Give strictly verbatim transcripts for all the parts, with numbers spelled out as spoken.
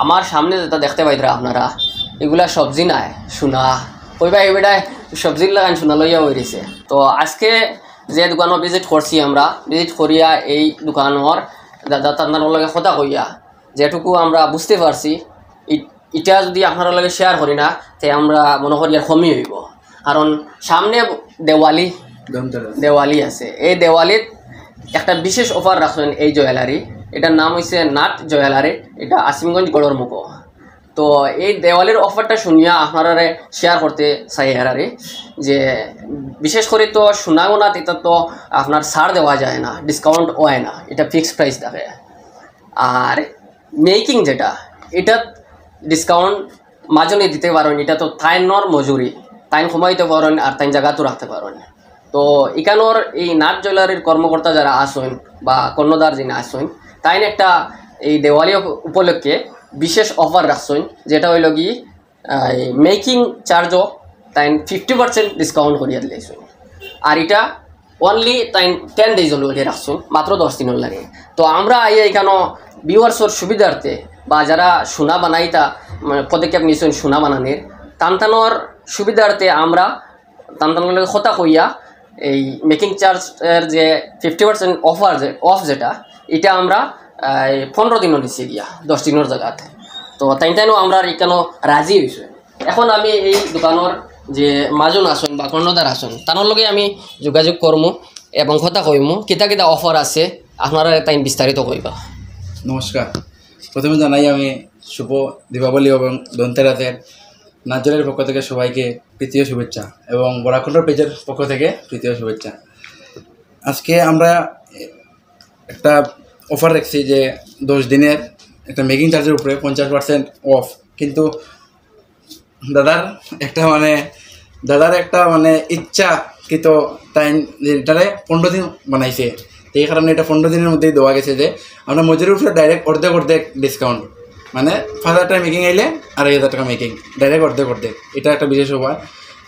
আমার সামনে যেটা দেখতে পাইতরা আপনারা, এগুলা সবজি নায়, সোনা। কইবা এই বেটায় সবজির লাখান সোনা লইয়া বই রইছে। তো আজকে যে দোকানো ভিজিট করছি আমরা, ভিজিট করিয়া এই দোকানর দাদা তান্দানোর লগে কথা কইয়া যেটুকু আমরা বুঝতে পারছি, ই-, ইটা যদি আপনার লগে শেয়ার করি না, তে আমরা মনে করি আর কমই হইব। কারণ সামনে দেওয়ালি, দেওয়ালি আছে। এই দেওয়ালিত একটা বিশেষ অফার রাখছেন এই জুয়েলারি। এটার নাম হইছে নাট জুয়েলারি। এটা আসিমগঞ্জ গড়র মুখো। তো এই দেওয়ালির অফারটা শুনিয়া আপনারারে শেয়ার করতে চাই এরারে, যে বিশেষ করে তো সোনাগোনাত এটা তো আপনার ছাড় দেওয়া যায় না, ডিসকাউন্ট হয় না, এটা ফিক্সড প্রাইস থাকে। আর মেকিং যেটা, এটা ডিসকাউন্ট মাজনে দিতে পারেন, এটা তো তাইনর মজুরি, তাইন কমাইতে পারেন আর তাইন জায়গা তো রাখতে পারেন। তো ইকানোর এই নাট জুয়েলারির কর্মকর্তা যারা আছেন বা কর্ণধার যিনি আছেন, তাইন একটা এই দেওয়ালি উপ-, উপলক্ষে বিশেষ অফার রাখছেন, যেটা হইল কি, মেকিং চার্জও তাইন ফিফটি পার্সেন্ট ডিসকাউন্ট করিয়া দিলাইছেন। আর এটা অনলি তাইন টেন ডেজ অলরেডি রাখছেন, মাত্র দশ দিনর লাগে। তো আমরা আইয়া এখানো ভিউয়ার্সর সুবিধার্থে বা যারা সোনা বানাইতা, মানে, পদক্ষেপ নিয়েছেন সোনা বানানির, তান্তানোর সুবিধার্থে আমরা তান্তানোর লগে কথা কইয়া এই মেকিং চার্জের যে ফিফটি পার্সেন্ট অফার, যে অফ যেটা, এটা আমরা এই পনেরো দিনও নিচে গিয়া দশ দিনর জায়গাতে। তো তাইন তাইনও আমরা এখানো রাজি হইছে। এখন আমি এই দোকানর যে মাজন আছেন বা কর্ণধার আছেন, তার লগে আমি যোগাযোগ করমু এবং কথা কইমু, কিতা কিতা অফার আছে, আপনারা তাই বিস্তারিত কইবা। নমস্কার। প্রথমে জানাই আমি শুভ দীপাবলি এবং ধনতেরাসের নাট জুয়েলারির পক্ষ থেকে সবাইকে প্রীতি ও শুভেচ্ছা এবং বরাকণ্ঠর পেজের পক্ষ থেকে প্রীতি ও শুভেচ্ছা। আজকে আমরা একটা অফার রাখছি যে দশ দিনের একটা মেকিং চার্জের উপরে পঞ্চাশ পার্সেন্ট অফ, কিন্তু দাদার একটা মানে, দাদার একটা মানে ইচ্ছাকৃত টাইম, এটারে পনেরো দিন বানাইছে। তো এই কারণে এটা পনেরো দিনের মধ্যেই দেওয়া গেছে যে আমরা মজুরির উপরে ডাইরেক্ট অর্ধেক অর্ধেক ডিসকাউন্ট, মানে পাঁচ হাজার টাকা মেকিং আইলে আড়াই হাজার টাকা মেকিং, ডাইরেক্ট অর্ধেক অর্ধেক। এটা একটা বিশেষ অফার।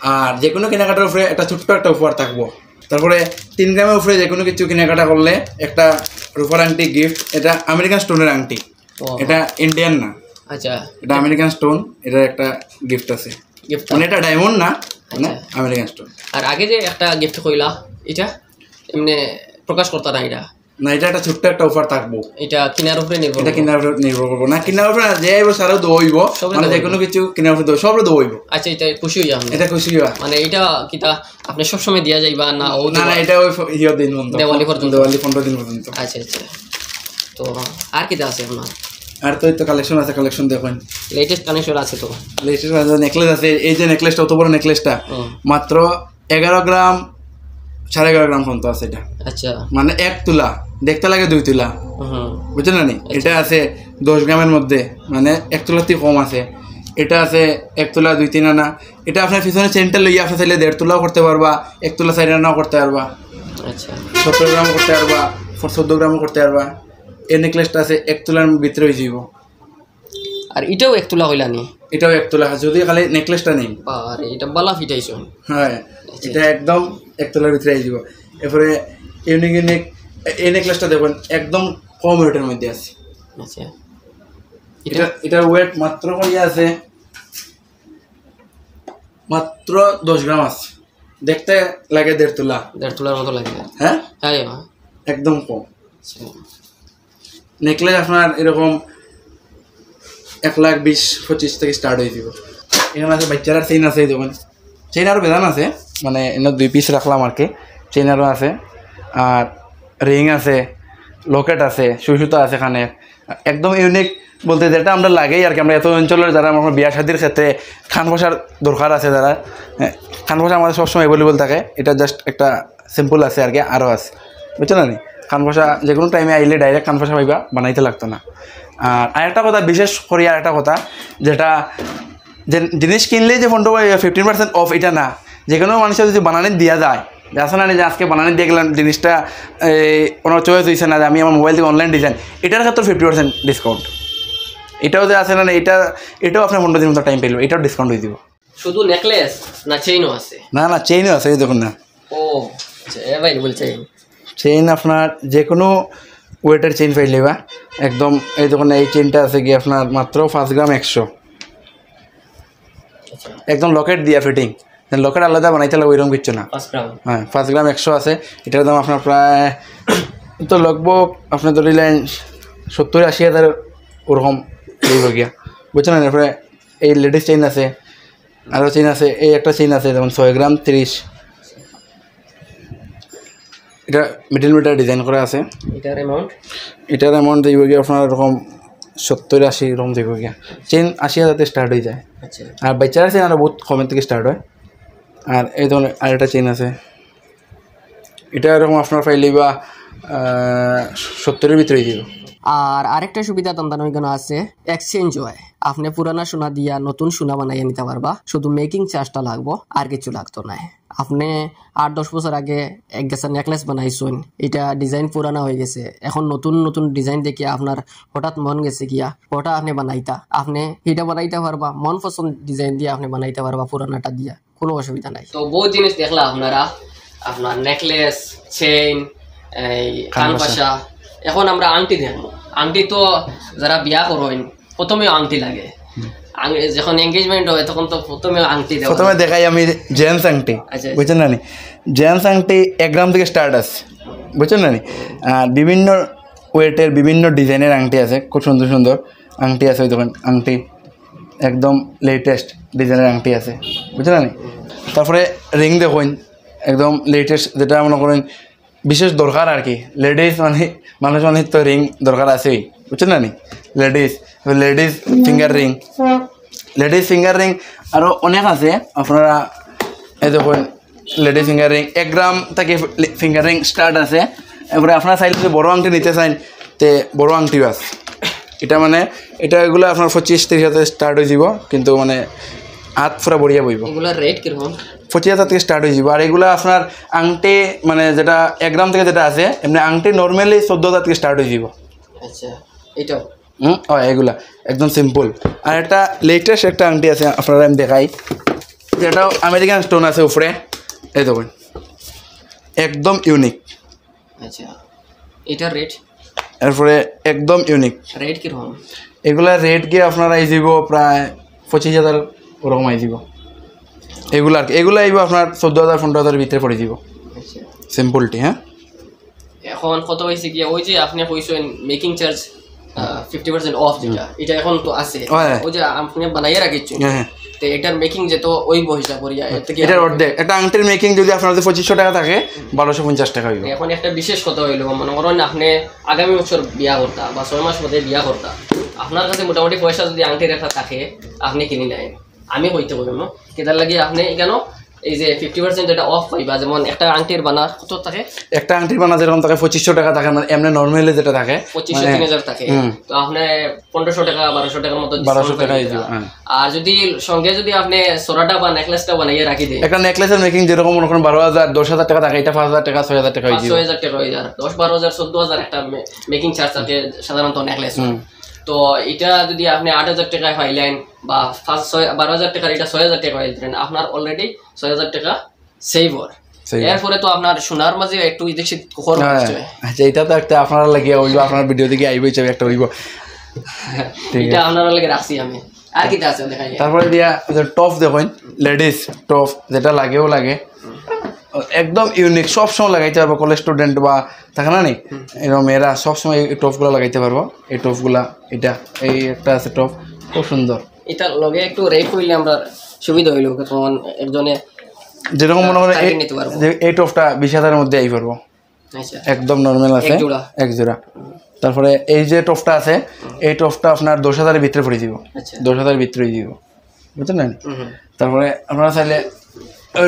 আর যে কোনো কেনাকাটার উপরে একটা ছোট্ট একটা অফার থাকবো। তারপরে তিন গ্রামের উপরে যে কোনো কিছু কেনাকাটা করলে একটা রূপার আংটি গিফট। এটা আমেরিকান স্টোনের আংটি, ও। এটা ইন্ডিয়ান না। আচ্ছা। এটা আমেরিকান স্টোন, এটা একটা গিফট আছে। গিফট মানে এটা ডায়মন্ড না, মানে আচ্ছা। American stone. আর আগে যে একটা গিফট কইলা, এটা এমনি প্রকাশ করতা না এটা? না, এটা একটা ছোট্ট একটা অফার থাকবো। এটা কিনার উপরে নির্ভর এটা করবো? কিনার উপরে নির্ভর করবো না, কিনার উপরে না, যে আইবো সারা দেওয়া হইবো, সবরে মানে দেওয়া যে কোনো হইবো। কিছু কিনার উপরে দেওয়া, সবরে দেওয়া হইবো। আচ্ছা, এটা খুশি হইয়া আমরা। এটা খুশি হইয়া। মানে এটা কিতা আপনি সবসময় দিয়া যাইবা না? ও না, না, দেওয়া- এটা ওই ফ-, ইয়ে দিন পর্যন্ত। দেওয়ালি পর্যন্ত। দেওয়ালি পনেরো দিন পর্যন্ত। আচ্ছা, আচ্ছা। তো আর কিতা আছে আপনার? আর তো এই তো কালেকশন আছে, কালেকশন দেখুন। লেটেস্ট কালেকশন আছে তো? লেটেস্ট আছে, নেকলেস আছে। এই যে নেকলেসটা, অত বড় নেকলেসটা, হুম। মাত্র এগারো গ্রাম, সাড়ে এগারো গ্রাম পর্যন্ত আছে এটা। আচ্ছা। মানে এক তুলা, দেখতে লাগে দুই তুলা। হুম। বুঝছেন না নি? আচ্ছা। এটা আছে দশ গ্রামের মধ্যে, মানে এক তুলাতেই কম আছে। এটা আছে এক তুলা দুই তিন আনা। এটা আপনার পিছনে চেইনটা লইয়া আপনি চাইলে দেড় তুলাও করতে পারবা, এক তুলা চাইর আনাও করতে পারবা, আচ্ছা। সতেরো গ্রামও করতে পারবা, ফ-, চোদ্দ গ্রামও করতে পারবা। এই নেকলেসটা আছে এক তুলার ভিতরে হয়ে যাইব। আর এটাও এক তুলা হইলা নি? এটাও এক তুলা, যদি খালি নেকলেসটা নেই। আরে, এটা বালা ফিটাইছো। হ্যাঁ, আচ্ছা। এটা একদম এক তুলার ভিতরে হয়ে যাইব। এরপরে ইউনিক ইউনিক এই নেকলেসটা দেখবেন, একদম কম ওয়েটের মধ্যে আছে। আচ্ছা। এটা, এটা? এটার ওয়েট মাত্র কই আছে? মাত্র দশ গ্রাম আছে। দেখতে লাগে দেড় তুলা। দেড় তুলার মতো লাগে। হ্যাঁ? হ্যাঁ, এ মা। একদম কম। আচ্ছা। নেকলেস আপনার এরকম এক লাখ বিশ পঁচিশ থেকে স্টার্ট হয়ে দিব। এখানে আছে বাচ্চারা চেইন আছে, এই দেখুন। চেইন আরও বেদান আছে, মানে এনে দুই পিস রাখলাম আর কি। চেইন আরও আছে, আর রিং আছে, লকেট আছে, সুই সুতা আছে কানের। একদম ইউনিক বলতে যেটা আমরা লাগেই আর কি, আমরা এত অঞ্চলের যারা আমরা বিয়া শাদির ক্ষেত্রে কান পশার দরকার আছে, যারা, হ্যাঁ, কান পশা আমাদের সবসময় অ্যাভেলেবল থাকে। এটা জাস্ট একটা স্যাম্পল আছে আর কি, আরও আছে, বুঝছো না নি? কান পশা যে কোনো টাইমে আইলে ডাইরেক্ট কান পশা পাইবা, বানাইতে লাগতো না। আর আরেকটা কথা, বিশেষ করি আরেকটা কথা, যেটা যে জিনিস কিনলেই যে পনেরো, ফিফটিন পার্সেন্ট অফ, এটা না। যে কোনো মানুষের যদি বানানি দিয়া যায়, যে আছে না, যে আজকে বানানি দিয়ে গেলাম জিনিসটা, এই, ওনার চয়েস হইছে না, যে আমি আমার মোবাইল থেকে অনলাইন ডিজাইন, এটার ক্ষেত্রে ফিফটি পার্সেন্ট ডিসকাউন্ট। এটাও যে আছে না, এটা, এটাও আপনার পনেরো দিন মতো টাইম পেল, এটাও ডিসকাউন্ট হয়ে দিব। শুধু নেকলেস না চেইনও আছে? না, না, চেইনও আছে, এই দেখুন না। ও, আচ্ছা, available চেইন। চেইন আপনার যে কোনো ওয়েটের চেইন পাইলিবা। একদম এই দেখুন, এই চেইনটা আছে কি আপনার মাত্র পাঁচ গ্রাম একশো, একদম লকেট দিয়া ফিটিং, লকেট আলাদা বানাইতে লাগবো, এরকম কিচ্ছু না। পাঁচ গ্রাম। হ্যাঁ, পাঁচ গ্রাম একশো আছে। এটার দাম আপনার প্রায় তো লগভগ আপনার ধরিলেন সত্তর আশি হাজার ওরকম পড়বো গিয়া, বুঝছেন না? এরপরে এই লেডিস চেইন আছে, আরও চেইন আছে, এই একটা চেইন আছে যেমন ছয় গ্রাম তিরিশ, এটা মিডল মিটার ডিজাইন করা আছে। এটার অ্যামাউন্ট? এটার অ্যামাউন্ট দিব গিয়া আপনার এরকম সত্তর আশি এরকম দিব গিয়া। চেইন আশি হাজার থেকে স্টার্ট হয়ে যায়। আচ্ছা। আর বাচ্চারা চেইন আরও বহুত কমের থেকে স্টার্ট হয়। আর এই ধরনের আরেকটা চেইন আছে, এটা এরকম আপনার পাইলিবা সত্তরের ভিতরে দিব। আর আরেকটা সুবিধা তান্তানো এখানে আছে, এক্সচেঞ্জ হয়। আপনি পুরানা সোনা দিয়া নতুন সোনা বানাইয়া নিতে পারবা, শুধু মেকিং চার্জটা লাগবো, আর কিছু লাগতো না। আপনি আট দশ বছর আগে এক গেছে নেকলেস বানাইছেন, এটা ডিজাইন পুরানা হয়ে গেছে, এখন নতুন নতুন ডিজাইন দেখে আপনার হঠাৎ মন গেছে গিয়া ওটা আপনি বানাইতা, আপনি এটা বানাইতে পারবা, মন পছন্দ ডিজাইন দিয়ে আপনি বানাইতে পারবা পুরানাটা দিয়া, কোনো অসুবিধা নাই। তো বহুত জিনিস দেখলা আপনারা, আপনার নেকলেস, চেইন, এই কানপাশা। এখন আমরা আংটি দেখবো। আংটি তো যারা বিয়া করইন প্রথমে আংটি লাগে। আং-, যখন এঙ্গেজমেন্ট হয় তখন তো প্রথমে আংটি দেওয়া প্রথমে হয়। দেখাই আমি জেন্টস আংটি, আচ্ছা। বুঝছেন না নি? জেন্টস আংটি এক গ্রাম থেকে স্টার্ট আছে, বুঝছেন না নি? আর বিভিন্ন ওয়েটের বিভিন্ন ডিজাইনের আংটি আছে, খুব সুন্দর সুন্দর আংটি আছে। ওই দেখুন আংটি, একদম লেটেস্ট ডিজাইনের আংটি আছে, বুঝছেন না নি? তারপরে রিং দেখুন, একদম লেটেস্ট, যেটা মনে করেন বিশেষ দরকার আর কি। লেডিস মানে, মানুষ মানে তো রিং দরকার আছেই, বুঝছেন না নি? Ladies, ladies finger ring, ladies finger ring আরও অনেক আছে। আপনারা এই দেখুন লেডিস ফিঙ্গার রিং এক গ্রাম থেকে ফিঙ্গার রিং স্টার্ট আছে। এরপরে আপনারা চাইলে যদি বড় আংটি নিতে চান, তে বড় আংটিও আছে। এটা মানে, এটা এগুলো আপনার পঁচিশ তিরিশ হাজার স্টার্ট হয়ে যাব, কিন্তু মানে হাত পুরা বড়িয়া বইব। এগুলোর রেট কিরকম? পঁচিশ হাজার থেকে স্টার্ট হয়ে যাব। আর এগুলো আপনার আংটি মানে যেটা এক গ্রাম থেকে যেটা আছে, এমনি আংটি নর্মালি চোদ্দ হাজার থেকে স্টার্ট হয়ে যাব। আচ্ছা, এটাও? হুম, হয় এগুলা একদম সিম্পল। আর একটা লেটেস্ট একটা আংটি আছে, আপনারা আমি দেখাই, যেটাও আমেরিকান স্টোন আছে উপরে, এই দেখুন একদম ইউনিক। আচ্ছা, এটার রেট? এরপরে একদম ইউনিক। রেট কিরকম? এগুলা রেট গিয়ে আপনার আই যাব প্রায় পঁচিশ হাজার ওরকম আই যাব। এগুলা আর কি, এগুলা আইব আপনার চোদ্দ হাজার পনেরো হাজার ভিতরে পড়ে যাব। আচ্ছা, সিম্পলটি, হ্যাঁ। এখন কত হয়েছে কি, ওই যে আপনি কইছেন making charge fifty percent of, যেটা এটা এখন তো আছে। হ্যাঁ। ওই যে আপনি বানাইয়া রাখিচ্ছেন, হ্যাঁ, হ্যাঁ। তো এটার মেকিং যে তো ওই হিসাব করিয়া এর থেকে এটার অর্ধেক। একটা আংটির মেকিং যদি আপনার পঁচিশশো টাকা থাকে, বারোশো পঞ্চাশ টাকা হইব। এখন একটা বিশেষ কথা হইলো, মনে করেন আপনি আগামী বছর বিয়া করতা বা ছয় মাস মধ্যে বিয়া করতা, আপনার কাছে মোটামুটি পয়সা যদি আংটির একটা থাকে, আপনি কিনি নেন। আমি কইতে কইব না, কেটার লাগি আপনি কেন এই যে ফিফটি পার্সেন্ট যেটা অফ পাইবা, যেমন একটা আংটির বানা কত থাকে? একটা আংটির বানা যেরকম থাকে পঁচিশশো টাকা থাকে, মানে এমনি নর্মালি যেটা থাকে, পঁচিশশো, মানে, তিন হাজার থাকে। হুম। তো আপনি পনেরোশো টাকা, বারোশো টাকার মতো বারোশো discount টাকা পাইবা। হয়ে যাবে, হ্যাঁ। আর যদি সঙ্গে যদি আপনি সোরাটা বা নেকলেসটা বানাইয়া রাখি দেন, একটা নেকলেসের মেকিং যেরকম মনে করেন বারো হাজার, দশ হাজার টাকা থাকে, এটা পাঁচ হাজার টাকা, ছয় হাজার টাকা হয়ে পাঁচ যাবে। ছয় হাজার টাকা হয়ে যায়, দশ বারো হাজার, চোদ্দ হাজার একটা মেকিং চার্জ থাকে সাধারণত নেকলেস। হুম। তো এটা যদি আপনি আট হাজার টাকায় পাইলেন বা পাঁচ ছয় বারো হাজার টাকার এটা ছয় হাজার টাকা পাইলেন, আপনার অলরেডি ছয় হাজার টাকা সেভ হয়। Save হয়। এরপরে তো আপনার সোনার মাঝে একটু দেখছি খরচ হ্যাঁ, হয়। আচ্ছা, এটা তো একটা আপনার লাগিয়া হইব, আপনার ভিডিও দেখে আইব হিসাবে একটা হইব। ঠিক এটা আছে। আপনার লাগে রাখছি আমি। আর কিতা আছে দেখাই? তারপরে দিয়া টপ দেখুন, লেডিস টপ যেটা লাগেও লাগে, একদম ইউনিক, সব সময় লাগাইতে পারবো। কলেজ স্টুডেন্ট বা থাকে না নি, এরকম মেয়েরা সবসময় এই টপগুলো লাগাইতে পারবো। এই টপগুলা, এটা এই একটা আছে টপ, খুব সুন্দর। এটা লগে একটু রেট করলে আমরা সুবিধা হইলো, তখন একজনে যেরকম মনে করে target এই, নিতে পারবো। যে এই টপটা বিশ হাজারের মধ্যে আই পারবো, আচ্ছা। একদম নর্মাল আছে, এক জোড়া। এক জোড়া। তারপরে এই যে টপটা আছে, এই টপটা আপনার দশ হাজারের ভিতরে পড়ে দিব, আচ্ছা। দশ হাজারের ভিতরে দিব, বুঝছেন না? হুম, হুম। তারপরে আপনারা চাইলে ওই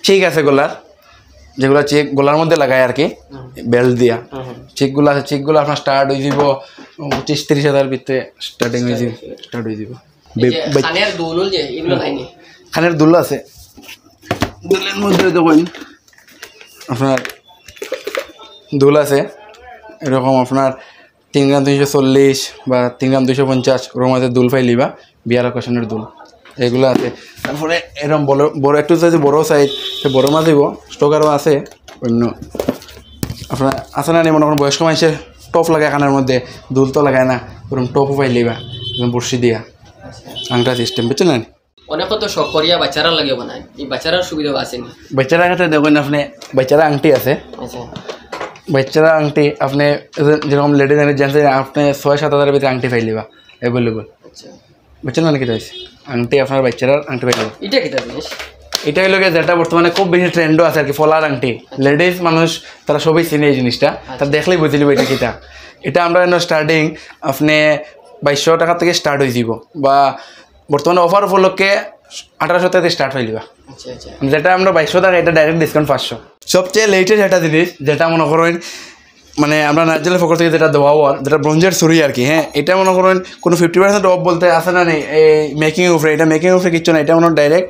চেক আছে গলার, যেগুলো চেক গলার মধ্যে লাগায় আর কি, হুম। বেল্ট দিয়া, হুম, হুম। চেকগুলো আছে, চেকগুলো আপনার স্টার্ট হয়ে দিব পঁচিশ তিরিশ হাজার ভিতরে স্টার্টিং হয়ে দিব, স্টার্ট হয়ে দিব। এই যে কানের দুল যে এগুলো লাইনি। কানের দুল আছে, দুলের মধ্যে দেখুন আপনার দুল আছে এরকম আপনার তিন গ্রাম তিনশো চল্লিশ বা তিন গ্রাম দুইশো পঞ্চাশ ওর মধ্যে দুল পাইলিবা, বিয়ার অকেশনের দুল এগুলো আছে। তারপরে এরকম বড় বড় একটু যদি বড় সাইজ, সে বড় মাছ দিব, স্টক আরও আছে অন্য। আপনার আছে না নি মনে করেন বয়স্ক মানুষের টপ লাগায় কানের মধ্যে, দুল তো লাগায় না, ওরকম টপও পাইলিবা, একদম বর্ষি দিয়া আংটা সিস্টেম, বুঝছো না? অনেকে তো শখ করিয়া বাচ্চারা লাগিও বানায়, এই বাচ্চারার সুবিধা আছে না? বাচ্চারা ক্ষেত্রে দেখুন, আপনি বাচ্চারা আংটি আছে, আচ্ছা বাচ্চারা আংটি আপনি যেরকম লেডিস আংটি, জেন্টস, আপনি ছয় সাত হাজারের ভিতরে আংটি পাইলিবা অ্যাভেলেবল। আচ্ছা বুঝছেন না কিতা অইছে? আংটি আপনার বাচ্চারা আংটি পাইলিবা। এটা কিতা জিনিস? এটা হইলো গিয়ে যেটা বর্তমানে খুব বেশি ট্রেন্ডও আছে আর কি, ফলার আংটি। লেডিস মানুষ তারা সবই চিনে এই জিনিসটা, তারা দেখলেই বুঝিলিব এটা কিতা। এটা আমরা এনে স্টার্টিং আপনি বাইশশো টাকা থেকে স্টার্ট হয়ে যাব, বা বর্তমানে অফার উপলক্ষে আঠারোশো টাকা স্টার্ট হয়ে যাবা। আচ্ছা আচ্ছা যেটা আমরা বাইশশো টাকা, এটা ডাইরেক্ট ডিসকাউন্ট পাঁচশো। সবচেয়ে লেটেস্ট একটা জিনিস, যেটা মনে করেন মানে আমরা নাইজেলের পক্ষ থেকে যেটা দেওয়া হওয়ার, যেটা ব্রোঞ্জের ছুরি আর কি। হ্যাঁ, এটা মনে করেন কোনো ফিফটি পার্সেন্ট অফ বলতে আছে না নেই, এই মেকিং উপরে, এটা মেকিং উপরে কিচ্ছু না, এটা মনে হয় ডাইরেক্ট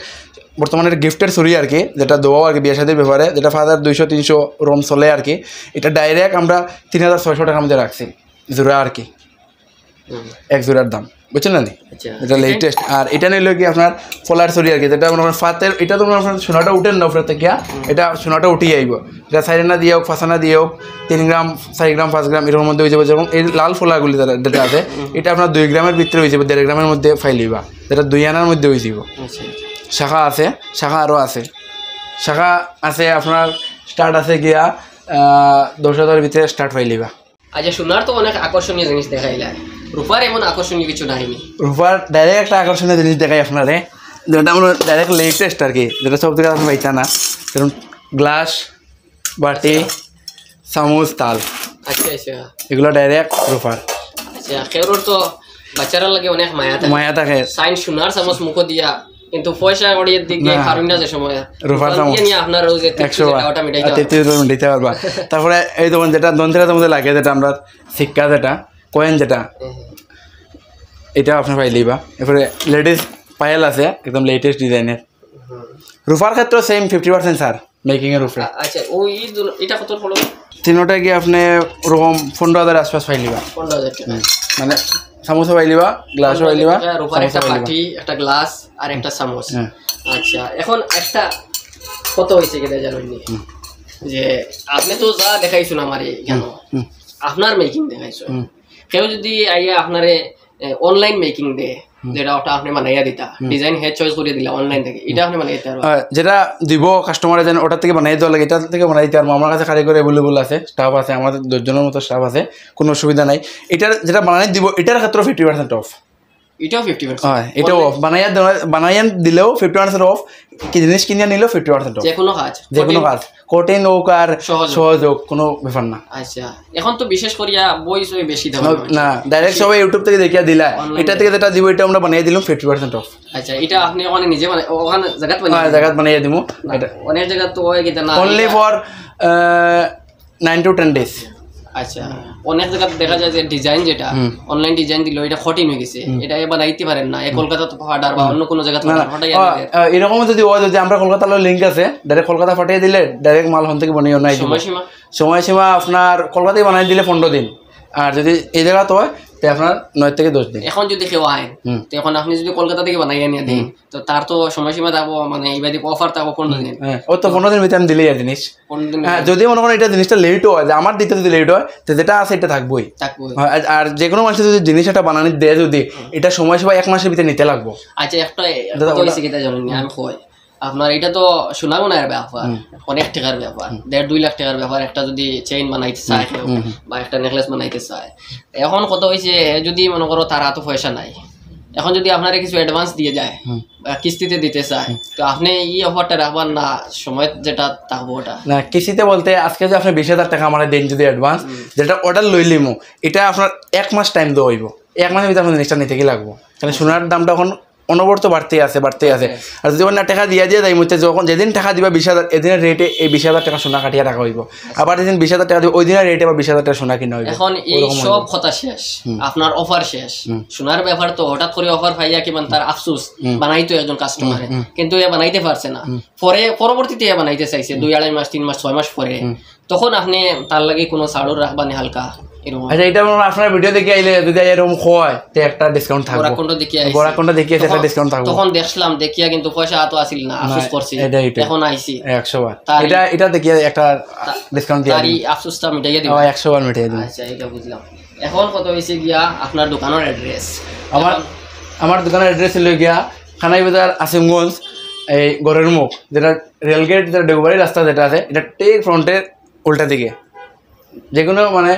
বর্তমানে গিফটের ছুরি আর কি, যেটা দেওয়া আর কি বিয়ে শাদীর ব্যাপারে, যেটা পাঁচ হাজার দুইশো তিনশো রোম চলে আর কি। এটা ডাইরেক্ট আমরা তিন হাজার ছয়শো টাকার মধ্যে রাখছি জোড়া আর কি, এক জোড়ার দাম, বুঝছেন না নি? আচ্ছা এটা লেটেস্ট। আর এটা নিল কি আপনার ফলার ছুরি আর কি, যেটা মনে করেন ফাতের, এটা তো মনে করেন সোনাটা উঠেন না উপরে থেকে, এটা সোনাটা উঠেই আইব। এটা চার আনা দিয়ে হোক, পাঁচ আনা দিয়ে হোক, তিন গ্রাম, চার গ্রাম, পাঁচ গ্রাম এর মধ্যে হয়ে যাবে। যেমন এই লাল ফলাগুলি যেটা যেটা আছে, এটা আপনার দুই গ্রামের ভিতরে হয়ে যাবে, দেড় গ্রামের মধ্যে পাইলিবা, যেটা দুই আনার মধ্যে হয়ে যাব। আচ্ছা শাখা আছে, শাখা আরও আছে, শাখা আছে আপনার স্টার্ট আছে গিয়া আহ, দশ হাজারের ভিতরে স্টার্ট পাইলিবা। আচ্ছা, সোনার তো অনেক আকর্ষণীয় জিনিস দেখাইলা, রূপার এমন আকর্ষণীয় কিছু নাইনি? রূপার ডাইরেক্ট একটা আকর্ষণীয় জিনিস দেখাই আপনারে, যেটা আমরা ডাইরেক্ট লেটেস্ট আর কি, যেটা সব থেকে আপনি পাইতা না, যেমন গ্লাস, বাটি, চামচ, থাল, আচ্ছা আচ্ছা এগুলো ডাইরেক্ট রূপার। আচ্ছা, কেউর তো বাচ্চারা লাগে অনেক মায়া থাকে। মায়া থাকে। সাইন সোনার চামচ মুখো দিয়া, কিন্তু পয়সা কড়ির দিকে না। পারুন না যে সময়। রূপার চামচ। দিয়ে নিয়ে আপনার ওই যে একশো টাকাটা মিটাই আর তেত্রিশ বার দিতে পারবা। তারপরে এই যেমন যেটা ধনতেরাস মধ্যে লাগে, যেটা আমরা সিক্কা, যেটা কয়েন, যেটা এটা আপনি পাইলিবা। এরপরে লেডিস পায়েল আছে, একদম লেটেস্ট ডিজাইনের। রূপার ক্ষেত্রে সেম ফিফটি পার্সেন্ট ছাড় মেকিং এর উপরে। আচ্ছা, ওই দুল- এটা কত পড়বে? তিনোটা গিয়ে আপনি ওরকম পনেরো হাজার আশপাশ পাইলিবা। পনেরো হাজার টাকা। মানে চামচও পাইলিবা, গ্লাসও পাইলিবা, রূপার একটা চামচও পাইলিবা। বাটি, একটা গ্লাস আর একটা চামচ। হ্যাঁ। আচ্ছা, এখন একটা কত হয়েছে কিনা জানেননি, যে আপনি তো যা দেখাইছেন আমার এই কেন হুম। আপনার মেকিং দেখাইছো। হুম। কেউ যদি আইয়া আপনারে অনলাইন মেকিং দে, যেটা ওটা আপনি বানাইয়া দিতা, ডিজাইন হে চয়েস করে দিলা অনলাইন থেকে, এটা আপনি বানাই দিতে পারবা। আহ, যেটা দিব কাস্টমারে যেন ওটার থেকে বানাই দেওয়া লাগে, এটা থেকে বানাই দিতে পারবো। আমার কাছে কারিগর অ্যাভেলেবল আছে, স্টাফ আছে, আমাদের দশজনের মতো স্টাফ আছে, কোনো অসুবিধা নাই। এটার যেটা বানাই দিব, এটার ক্ষেত্রে ফিফটি পার্সেন্ট অফ। এটাও ফিফটি পার্সেন্ট? হ্যাঁ, এটাও অফ। বানাইয়া দেওয়া, বানাইয়া দিলেও ফিফটি পার্সেন্ট অফ। কি জিনিস কিনে নিলেও ফিফটি পার্সেন্ট অফ। যে কোনো কাজ? যে কোনো কাজ, কঠিন হোক আর সহজ হোক। সহজ হোক, কোনো ব্যাপার না। আচ্ছা, এখন তো বিশেষ করিয়া বই সই বেশি দাম। না, ডাইরেক্ট সবাই ইউটিউব থেকে দেখিয়া দিলা, এটা থেকে যেটা দিব, এটা আমরা বানিয়ে দিলাম ফিফটি পার্সেন্ট অফ। আচ্ছা, এটা আপনি ওখানে নিজে মানে ওখানে জায়গাত বানিয়ে হ্যাঁ, জায়গাত বানিয়ে দিব। এটা অনেক জায়গাত তো হয় কিতা না, only for nine to ten days. আচ্ছা, অনেক জায়গাত দেখা যায় যে ডিজাইন যেটা অনলাইন ডিজাইন দিল, এটা কঠিন হয়ে গেছে, এটা এ বানাইতে পারেন না, এ কলকাতা তো অর্ডার বা অন্য কোনো জায়গাত না, order, না, হঠাৎ আহ, আহ, এরকম যদি হয়, যদি আমরা কলকাতা লিঙ্ক আছে, ডাইরেক্ট কলকাতা পাঠিয়ে দিলে ডাইরেক্ট মাল হন থেকে বনিয়ে নাই। সময়সীমা? সময়সীমা আপনার কলকাতায় বানাই দিলে পনেরো দিন, আর যদি এই জায়গাত হয়, তে আপনার নয় থেকে দশ দিন। এখন যদি কেউ আয়, হুম। তো এখন আপনি যদি কলকাতা থেকে বানাই আনিয়ে দেন, তো তার তো সময়সীমা থাকবো, মানে এবার অফার থাকবো পনেরো দিন। হ্যাঁ, ও তো পনেরো দিন ভিতরে আমি দিলেই আর জিনিস। পনেরো দিন হ্যাঁ, যদি মনে করেন এটা জিনিসটা লেট হয়, যে আমার দিতে যদি লেট হয়, তো যেটা আছে এটা থাকবোই। থাকবো। হ্যাঁ, আর- আর যে কোনো মানুষ যদি জিনিস একটা বানানি দেয়, যদি এটা সময়সীমা এক মাসের ভিতরে নিতে লাগবো। আচ্ছা, একটা দাদা, কথা ওটা- হয়েছে কিতা জানেন নি? আমি কই, আপনার এটা তো সোনা গোনার ব্যাপার, অনেক টাকার ব্যাপার, দেড় দুই লাখ টাকার ব্যাপার। একটা যদি চেইন বানাইতে চায় কেউ, বা একটা নেকলেস বানাইতে চায়, এখন কথা হয়েছে, যদি মনে করো তার হাতে পয়সা নাই, এখন যদি আপনারে কিছু অ্যাডভান্স দিয়ে যায় বা কিস্তিতে দিতে চায়, তো আপনি এই অফারটা রাখবার না, সময় যেটা থাকবো ওটা? না, কিস্তিতে বলতে আজকে যে আপনি বিশ হাজার টাকা আমার দিন যদি অ্যাডভান্স, যেটা অর্ডার লই লিমু, এটা আপনার এক মাস টাইম দেওয়া হইব। এক মাসের ভিতরে আপনার জিনিসটা নিতে কি লাগবো, কারণ সোনার দামটা এখন অনবরত বাড়তেই আছে, বাড়তেই আছে। আর যদি অন্য টাকা দিয়া দিয়ে যাই, মধ্যে যখন যেদিন টাকা দিবা বিশ হাজার, এদিনের রেটে এই বিশ হাজার টাকা সোনা কাটিয়া রাখা হইব। আবার যেদিন বিশ হাজার টাকা দিবা, ওই দিনের রেটে আবার বিশ হাজার টাকা সোনা কিনা হইব। এখন এই ওরকম সব হইব। কথা শেষ, আপনার অফার শেষ। সোনার ব্যাপার তো হঠাৎ করে অফার পাইয়া কি মানে তার আফসোস, বানাইতো একজন কাস্টমারে, কিন্তু এ বানাইতে পারছে না। পরে পরবর্তীতে এ বানাইতে চাইছে দুই আড়াই মাস, তিন মাস, ছয় মাস পরে, তখন আপনি তার লাগি কোনো ছাড়ও রাখবা নি হালকা? এরকম। আচ্ছা, এটা আপনারা ভিডিও দেখি আইলে যদি এরকম হয়, তে একটা ডিসকাউন্ট থাকবো। বরাক কন্ঠ দেখি আইছি। বরাক কন্ঠ দেখি আইছি, একটা তখন- ডিসকাউন্ট থাকবো। তখন দেখলাম, দেখিয়া কিন্তু পয়সা হাতো আছিল না, আফসোস না, করছি। এটাই, এটাই। এখন আইছি। একশো বার। তারই- এটা এটা দেখি একটা ডিসকাউন্ট দিয়ে তার দিন। এই আফসোসটা মিটাইয়া দিব। ও, একশো বার মিটিয়ে দিন। আচ্ছা, এটা বুঝলাম। এখন কথা হইছে গিয়া আপনার দোকানের অ্যাড্রেস। আমার আমার দোকানের অ্যাড্রেস হলো গিয়া কানাইবাজার, আসিমগঞ্জ, এই গড়ের মুখ, যেটা রেলগেট, যেটা ডেউবাড়ি রাস্তা যেটা আছে, এটা ঠিক ফ্রন্টের উল্টা দিকে। যে কোনো মানে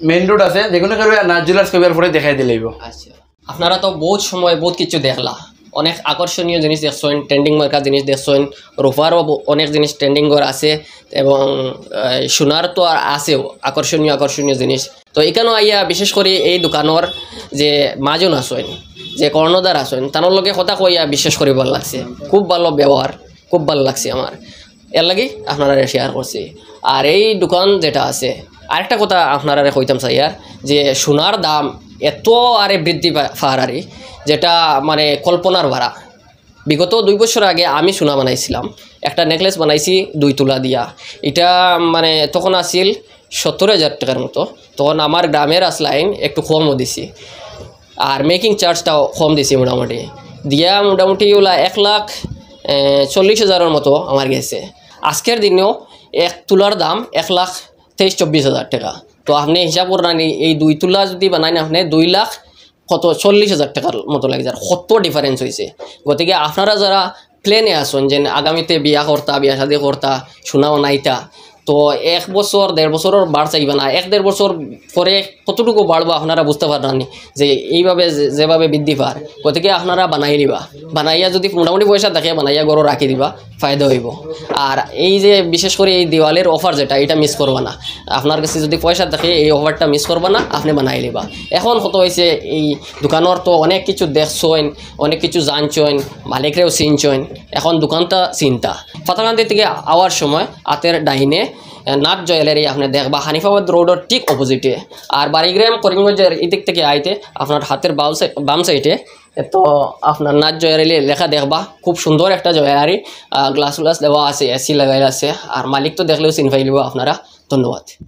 মেইন রোড আছে, যে কোনো কেউ আর নাজ জুয়েলার্স কইবার পরে দেখাই দিলেইব। আচ্ছা, আপনারা তো বহুত সময় বহুত কিছু দেখলা, অনেক আকর্ষণীয় জিনিস দেখছেন, ট্রেন্ডিং মার্কা জিনিস দেখছেন, রূপারও ব- অনেক জিনিস ট্রেন্ডিং করা আছে, এবং আহ, সোনার তো আর আছেও আকর্ষণীয় আকর্ষণীয় জিনিস। তো এখানেও আইয়া বিশেষ করে এই দোকানের যে মাজন আছেন, যে কর্ণধার আছেন, তার লগে কথা কইয়া বিশেষ করে ভালো লাগছে, খুব ভালো ব্যবহার, খুব ভালো লাগছে আমার, এর লাগি আপনারা শেয়ার করছি। আর এই দোকান যেটা আছে, আরেকটা কথা আপনারা কইতাম চাইয়ার, যে সোনার দাম এত আরে বৃদ্ধি পা- পার আরে, যেটা মানে কল্পনার বারা। বিগত দুই বছর আগে আমি সোনা বানাইছিলাম, একটা নেকলেস বানাইছি দুই তুলা দিয়া। এটা মানে তখন আছিল সত্তর হাজার টাকার মতো। তখন আমার গ্রামের আসলাইন একটু কমও দিছি, আর মেকিং চার্জটাও কম দিছি মোটামুটি। দিয়া মোটামুটি ওলা এক লাখ এ, চল্লিশ হাজারের মতো আমার গেছে। আজকের দিনেও এক তুলার দাম এক লাখ তেইশ চব্বিশ হাজার টাকা। তো আপনি হিসাব করেন, এই দুই তুলা যদি বানাইন, আপনি দুই লাখ কত, চল্লিশ হাজার টাকার মতো লাগি যার, কত ডিফারেন্স হয়েছে। গতিকে আপনারা যারা প্ল্যানে আছেন যে আগামীতে বিয়া করতা, বিয়া শাদী করতা, সোনা বানাইতা, তো এক বছর দেড় বছরের বাড় চাইবা না, এক দেড় বছর পরে কতটুকু বাড়বো আপনারা বুঝতে পারবেন নি, যে এইভাবে যে- যেভাবে বৃদ্ধি পার। গতিকে আপনারা বানাই নিবা, বানাইয়া যদি মোটামুটি পয়সা থাকে বানাইয়া ঘরো রাখি দিবা, ফায়দা হইব। আর এই যে বিশেষ করে এই দিওয়ালির অফার যেটা, এটা মিস করবা না। আপনার কাছে যদি পয়সা থাকে এই অফারটা মিস করবা না, আপনি বানাই নিবা। এখন কত হয়েছে, এই দোকানের তো অনেক কিছু দেখছইন, অনেক কিছু জানছইন, মালিকরেও চিনছইন, এখন দোকানটা চিন্তা। পাথারকান্দি থেকে আওয়ার সময় হাতের ডাইনে এ, নাথ জুয়েলারি আপনি দেখবা হানিফাবাদ রোডের ঠিক অপোজিটে। আর বাড়িগ্রাম করিমগঞ্জের এদিক থেকে আইতে আপনার হাতের বাম সাই- বাম সাইডে, তো আপনার নাথ জুয়েলারি লেখা দেখবা, খুব সুন্দর একটা জুয়েলারি, গ্লাস গ্লাস দেওয়া আছে, এসি লাগাইল আছে। আর মালিক তো দেখলেও চিন পাইলিব আপনারা। ধন্যবাদ।